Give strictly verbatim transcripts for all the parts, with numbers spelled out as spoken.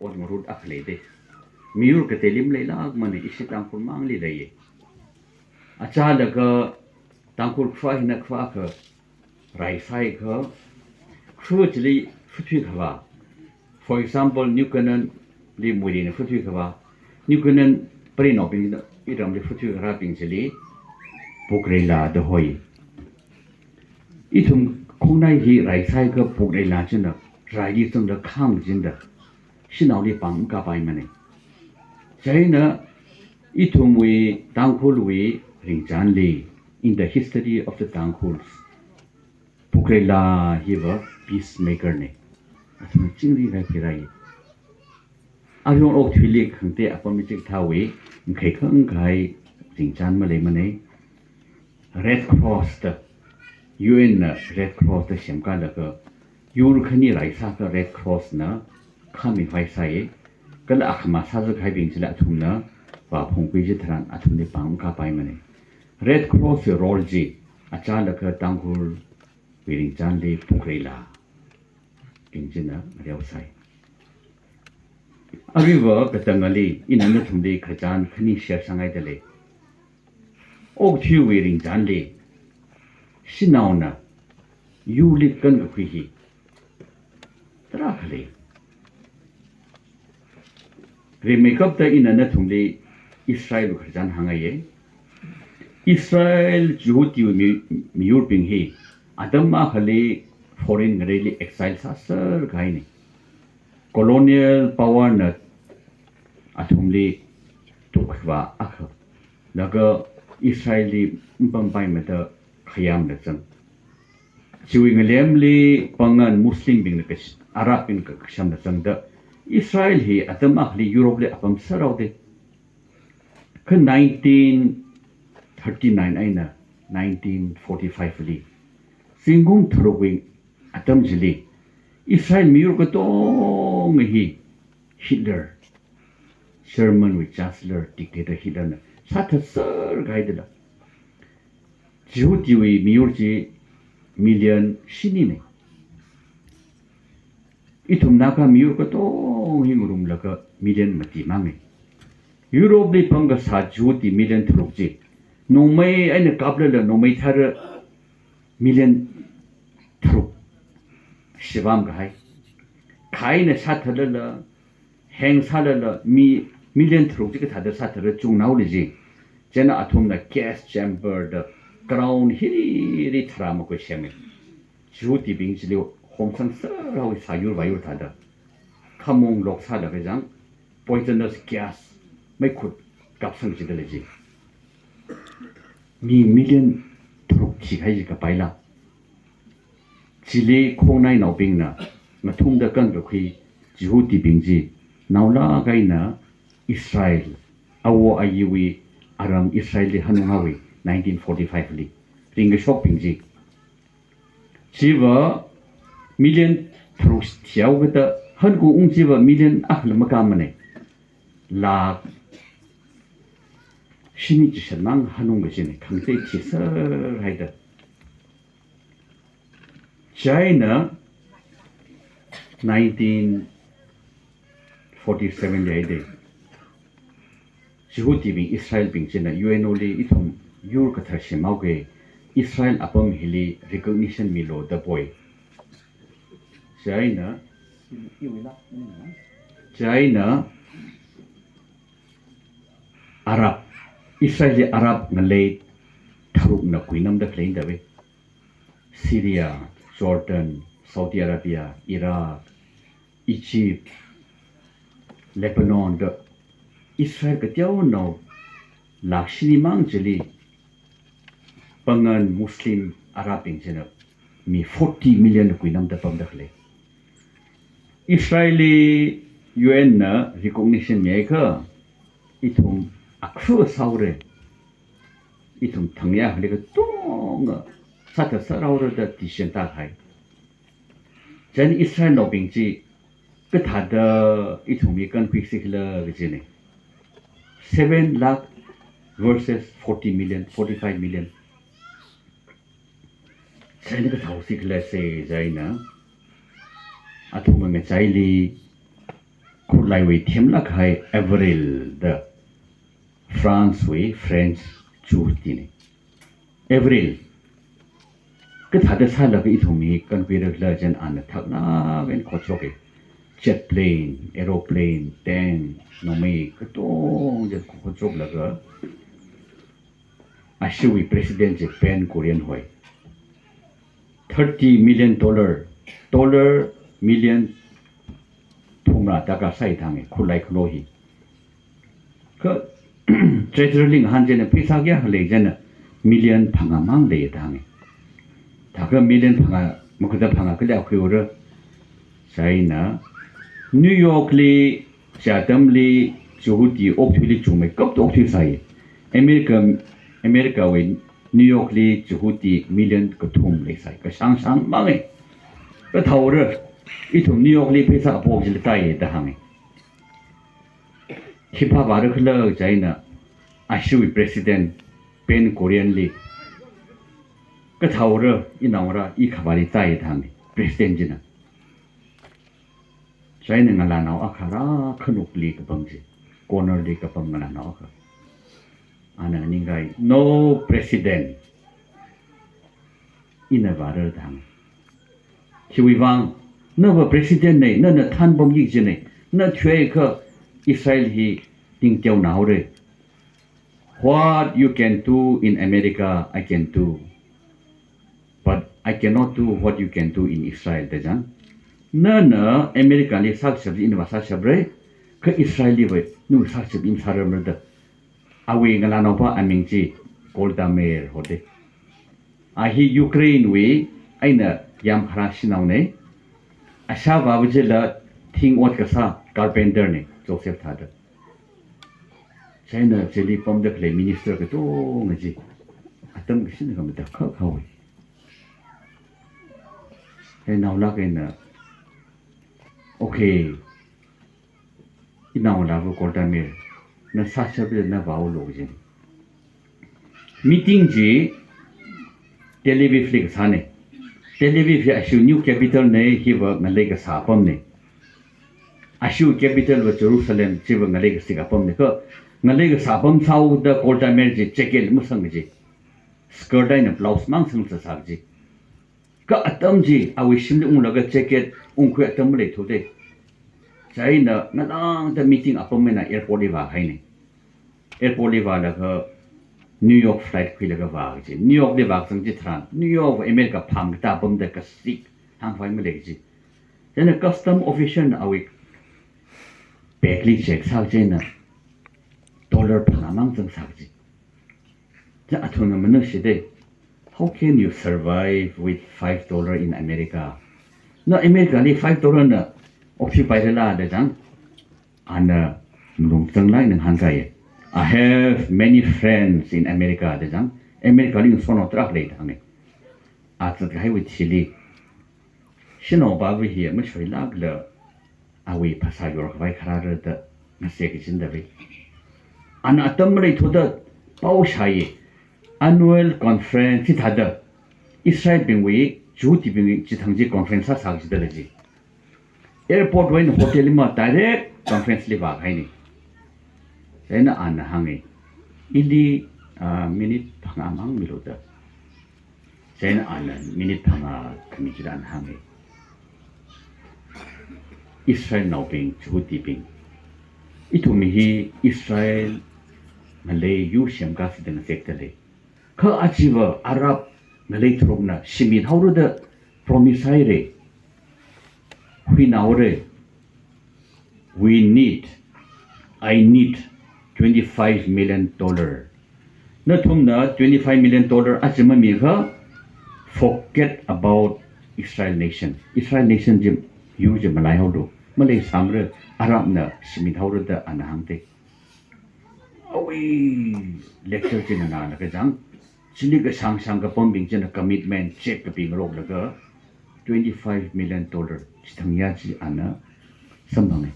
ot ngarut akha leida. Miyur kateili maleilākmana, ishi Tangkhul mangli leiya. Achālakha Tangkhul khavā hina khavā akha raisai kha, kha chili phathui khavā. For example, New Canaan li Muirina phathui khavā, New Canaan parinaobing iramli phathui kharābing chili Pukreila da hoi. Ithum khongnai hi raisai kha Pukreila china raili zangda khangchinda shanaoli pāng kapaimana. Chieina ithumwui Tangkhulwui ringchānli, in the history of the Tangkhuls, Pukreila hiva peacemaker na. Athum chingri kahai phirai. Ayong okathuili khangatei apam chikathāwui, ngakhai khangahai ringchān maleimana. Red Cross da, U N na Red Cross da semkalaga, yur khani raisā kha Red Cross na khamihai sāya. Kala akhama sāzakahaibing chila athumna vāphungkhui chitharan athumli pāng kapaimana. Red Cross wui role chi, achālakha Tangkhul wui ringchānli Pukreila bing china ngareosai. Aruiva katangali ina nathumli khararchan khani share sāngaida lei. Okathuiwui ringchānli shanaona yurli kankakhui hi tarākha lei. Rimeikapta ina nathumli Israel wui khararchan hāngngaiya. Israel Jihudi mi, miyurbing hi atam akhali foreign ngareili exile sāserkahaina. Colonial power na athumli tukkhavā akha, laga Israel li mapampaimada khayamla zang. Chiwui ngalemli pāngna Muslim bingna kash-, Arab bingna kashamla zangda, Israel hi atam akhali Europe li apam sārao da. Kha nineteen thirty-nine eina nineteen forty-five li, zingkum tharukwui atam chili, Israel miyur katonga hi Hitler, German wui Chancellor dictator Hitler na sāthatserkahaida lei. Jihudiwui miyur chi million shinina. Ithum Naga miyur katonga hi ngarumlaga million mati mangna. Europe li pāng kasā Jihudi million tharuk chi, nongmei eina kaplala nongmei thara million tharuk shivamkahai. Kha eina sāthatlala, heng sālala, mi million tharuk chi kathāda sāthatra chungnaoli chi. Chieina athumna gas chamber da ground hili hili tharā makui sema. Jihudibing chili homsang sārao sāyur vāyur thāda, khamong loksālaga chang, poisonous gas meikhut kapsang chida lei chi. Mi million tharuk thikahai chi kapaila. Chili khongnainaobingna ngathumda kankakhui Jihudibing chi naolāk eina Israel, awo ayiwui aram Israel li hanunghaowa nineteen forty-five li, ringkashokbing chi. Chiva million tharuk thihaokada hankaung chiva million akhana makāmana. Lakh shini chishat mang hanungkachina, khangatei thiserhaida. Chieina nineteen forty-seven li haida, Jihudibing Israelbing china U N O li ithum yur kathar semhaoga, Israel apam hili recognition milu da poi. Chieina, chieina Arab, Israel li Arab ngalei tharukna kuinamda khalei da ve. Syria, Jordan, Saudi Arabia, Iraq, Egypt, Lebanon da Israel kateonao lakh shini mang chili pāngna Muslim Arabbing china mi forty million kuinamda pamda khalei. Israel li U N na recognition miakha ithum akhru sāhaora, ithum thangya hali katonga sāthat sāraora da decision tākahai. Chieina Israelnaobing chi kathāda ithumwui kankhuisi khala kajina. Seven lakh versus forty million, forty-five million. Chieina kathāhaosi khala se chieina, athumwui ngachaili khutlaiwui themlāk kahai Avril da France wui French Jihudina. Avril. Kathāda sālaga ithum hi kankhuira khala chieina ana thakna ven khochoka. Jet plane, aeroplane, tank, nomei katonga chi khochoklaga ashiwui president chi Ben Gurion hoi thirty million dollar, dollar million thumrā taka sāi da hānga, khutlai khalo hi. Kha treasury li ngahān chieina pheisā kayākha lei chieina million phangā mang lei da hānga. Thākha million phangā, makada phangā kali khuiura. Chieina New York li, chi atamli Jihudi okthuili chungmeikapta okthuisai. America, America wui New York li Jihudi million kathum leisai, kashāng shāng manga. Kathāura, ithum New York li pheisā apok chili tāi da hānga. Khipā vāra khala chieina ashiwui president Ben Gurion li kathāura, inaora, i khavāli tāi da hānga president china. Chieina ngalānao akha rā khanukli kapam chi, corner li kapam ngalānao akha, ana ningkai, "No president, ina vāra," da hānga. Khiwui vang, nava president na, nana thānpamki kajina, na thuiakha Israel hi ningteonā haora. "What you can do in America, I can do. But I cannot do what you can do in Israel," da chang. Nana America li sākashap chi inava sāshapra, kha Israel liva nu sākashap i masārarmara da. Awui ngalānaopa aming chi Golda Meir hoda. A hi Ukraine wui eina yāmkharā shanaona. Ashāvā vajila thing ot kasā carpenter na, Joseph thāda. Chieina chili pamda khalei minister katonga chi atam kashinga matakhak haowa. Eina naolāk eina, "Okay, inaongalāva Golda Meir, na sāshapda na vāulu," kajina. Meeting chi Tel Aviv li kasāna. Tel Aviv hi ashiwui new capital na, hiva ngalei kasā apamna. Ashiwui capital va Jerusalem, chiva ngalei kasik apamna. Kha ngalei kasā apam sāhaoda Golda Meir chi jacket masang kaji, skirt eina blouse mang sangsa sā kaji. Kha atam chi awui shimli unglaga jacket ungkhui atam maleithuda. Chieina ngalāngda meeting apam eina airport li vāhaina. Airport li vālaga New York flight khuilaga vā kaji. New York li vākazang chitharan, New York va America pham katā apamda kasik, hāngphai malei kaji. Chieina custom officer na awui bag li check sā chieina dollar phangā mang zangsā kaji. Chieina athumna manashida, "How can you survive with five dollar in America? Na America li five dollar na okthuipairala?" da chang. Ana malung zanglāk eina ngahānkai, "I have many friends in America," da chang. America li ngasotnao tarākha lei da hānga. A zatkahaiwui thili shanaopava hi mashoilākla awui phasā yorkhavai kharāra da ngase kachinda lei. Ana atam maleithuda pao shāya, annual conference chithāda Israelbingwui, Jihudibingwui chithang chi conference sāsā kachida lei chi. Airport wui eina hotel li ma direct conference li vākahaina. Chieina ana hānga, "Ili, ah, minute phangā mang milu," da. Chieina ana minute phangā khami chida ana hānga, "Israelnaobing, Jihudibing, ithum hi Israel ngalei yur semkasida ngazekda lei. Kha achiva Arab ngalei tharukna shimit haora da promise sāhaira. Huinā haora. We need, I need twenty-five million dollar. Nathumna twenty-five million dollar aja mamikha, forget about Israel nation. Israel nation chi, yur chi malaihaolu. Maleisāmara, Arabna shimit haora," da ana hāngda. Awui lecture chi nganālaga chang, chili kashāng shāng kapambing china commitment check kapi ngaroklaga twenty-five million dollar chithang ya chi ana samphanga.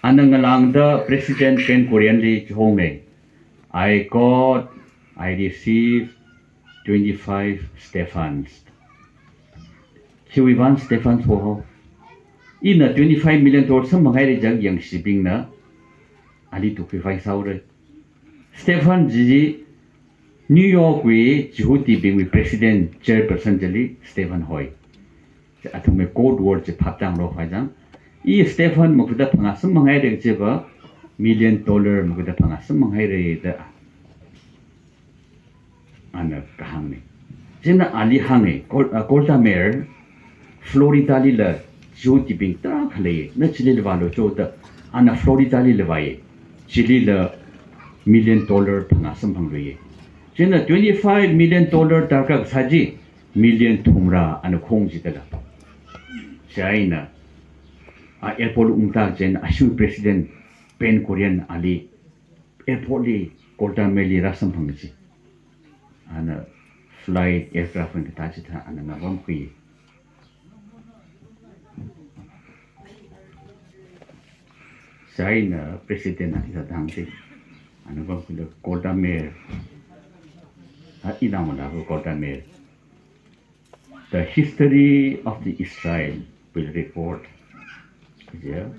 Ana ngalāngda President Ben Gurion li chihonga, "I got, I received twenty-five stephens." Khiwui vang stephens hohao? Ina twenty-five million dollar samphanghaira jiakha yangshibingna ali tukkhuivai sāhaora. Stephen chi New York wui Jihudibingwui president chairperson chili Stephen hoi. Athumwui code word chi phaptāngarok haijang. I Stephen makhuda phangā samphanghaira chiva million dollar makhuda phangā samphanghaira da ana kahāngna. Chieina ali hānga, Gol-, ah, Golda Meir, Florida lila Jihudibing tarākha lei, na chilila vālu cho da, ana Florida lila vāya. Chilila million dollar phangā samphangluiya. Chieina twenty-five million dollar darkar kasā chi, million thumrā ana khong jidala. Chieina, a airport ungda chieina ashiwui president Ben Gurion ali airport li Golda Meir li rāsamphang chi. Ana flight aircraft wui kathā chithā ana ngapamkhui. Chieina president na hithāda hāng chi. Ana ngapamkhuida Golda Meir. Ha, ina mala Golda Meir. The history of the Israel will record. Kaja,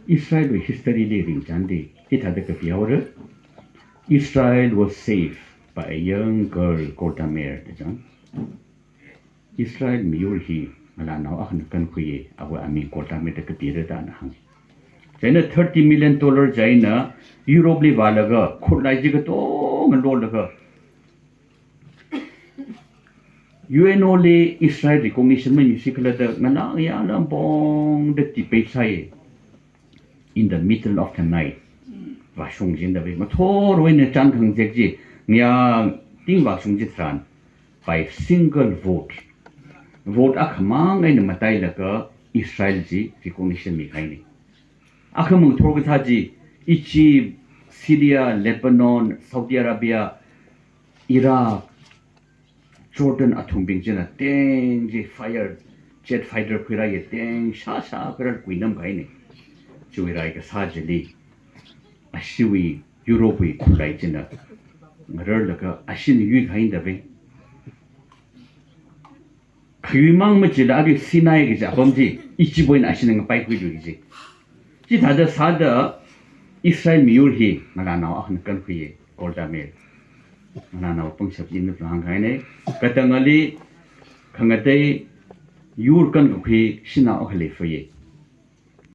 Israel wui history li ringchāndi, hithāda kapihaora. Israel was saved by a young girl called Golda Meir, da chang. Israel miyur hi ngalānao akhana kankhuiya, awui aming Golda Meir da kapira da ana hāng. Chieina thirty million dollar chieina Europe li vālaga, khutlai chi katonga lolaga, U N O li Israel recognition maimisi khala da ngalā ngayā lam pongda debate sāya. In the middle of the night, vāshung jindavai, mathor wui eina chān khangazek chi, ngayā ting vāshung chitharan, by single vote, vote akhamang eina matailaga Israel chi recognition mikahaina. Akhamang thor kathā chi, Egypt, Syria, Lebanon, Saudi Arabia, Iraq, Jordan athumbing china tank chi fire, jet fighter khuirāya, tank shāshā khuirā kuinamkahaina. Chiwui rai kasā chili, ashiwui Europe wui khutlai china ngararlaga ashina yuikahaidavai. Khayuimang machila arui Sinai kaji apam chi, Egypt wui eina ashina ngapaikhuilui kaji. Chithāda sāda Israel miyur hi ngalānao akhana kankhuiya, Golda Meir. Ngalānao pangshap chi ina hāngkahaina. Katangali khangatei yur kankakhui shanao akha leifaya.